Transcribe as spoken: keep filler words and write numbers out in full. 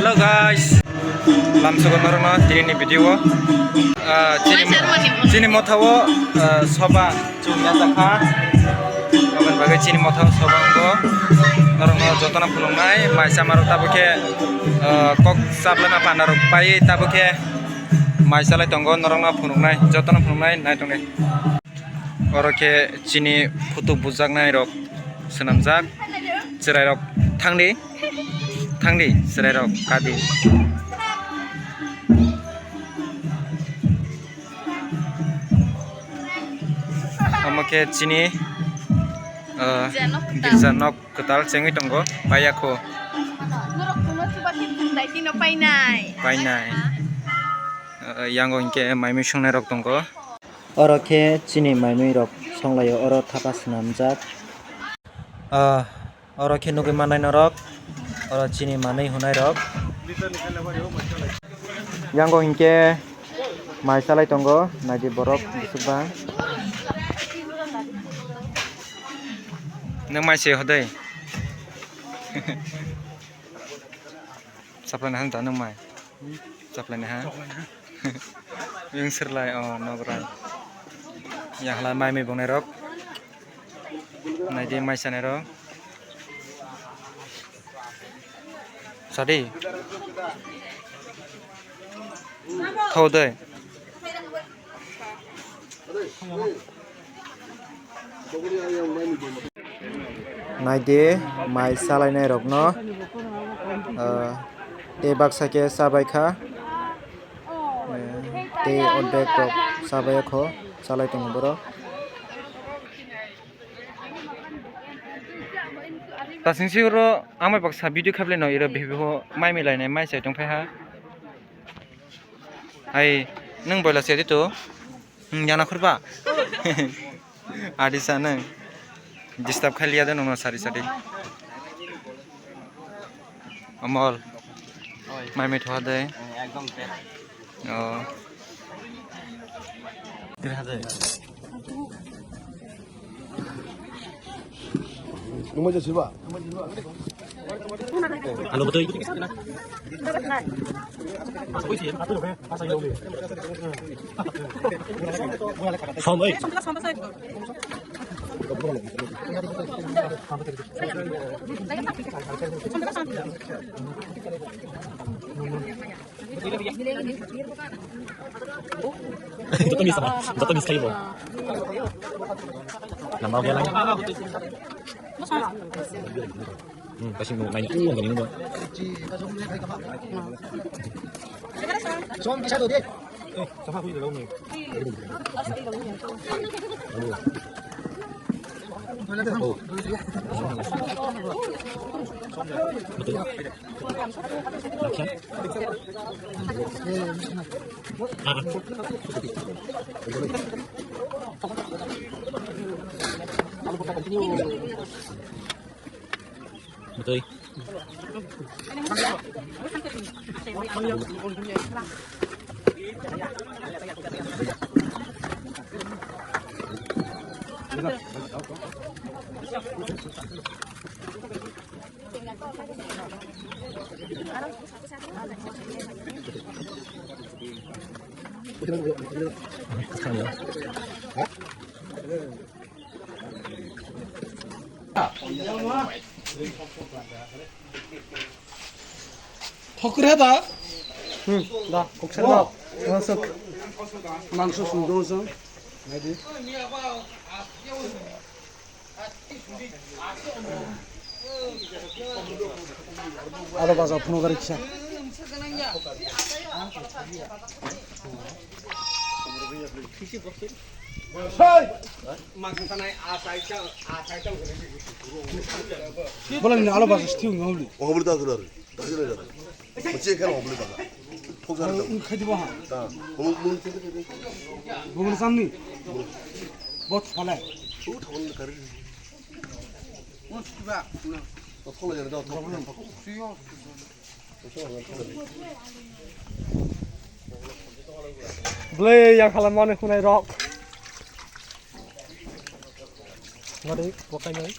Hello guys, lamsogo norokno tini ni video o. Ah, chini, chini motha o, ah, soba chum ya jakha. Aboni bagwi chini motha o soba wngkha. Norokno jotono phunuknai, mai chamarok tabukhe, ah, kok chaplai ma panda rok pai tabukhe mai chalai tongo, norokno phunuknai, jotono phunuknai nai tongnai. Oro khe chini photo bujaknai rok swnamjak. Chwrai rok thangdi, thangdi, chwrai rok kadi. Omo khe chini, ah, girja nok kwtal. Girja nok kwtal chengwi tongo, paiya kho. Norok kuno chuba khe thang dai tino painai. Painai. Ah, yango hinkhe mai mui songnai rok tongo. Oro khe chini mai mui rok songlaio, oro thapa swnamjak. Ah, oro khe nugwi mannai norok, oro chini manwi hunai rok. Yango hinkhe mai chalai tongo, naidi borok bwswk bang. Nwng mai se hodai. Chaplai na han ta nwng mai. Chaplai na ha. Yung sirlai o nograi. Yang hala mai mui bongnai rok. Naidi mai sanai rok. Sadi. Thau dai. Naidi mai chalainai rokno, ah, tei baksa khe chabai kha, eh, tei ordek rok chabai kho, chalai tongo borok. Tasing si oro ang bai baksa video khaplai no iro bihibiho mai milainai mai chai tongphai ha. Hai, nwng boila se to? Hmm, yana khurba. Adi sa nwng. Disturb khai liya de nwng sari sari. Amol. Mai mai thoha de. Ekdom. Oh. Ano betul? Som, oi. Joto miss sama, joto miss kaibo. Lama gaya lang. Hmm, kasih mau nanya, uh, nggak minum. Som bisa tuh dia. Eh, sama aku juga nih. Oh. Betul. Betul. Thokre da? Hmm, da, koksa da. Masuk. Mangso sungdong sung. Naidi. Ado baja phunukgari kisa. Bolong ni alo baja sitiyung ngawli. Ohobli ta sular. Mochi ekhe rong bwlwi baka. Thokjak rok. Khai dibo ha. Ta. Bumung bumung thik thik. Bumung samni. Bot phalai. U thon kar. Bot kiba. To thon jani da thon. Bwlwi yang khalam mani khunai rok. Ngari bokai nai.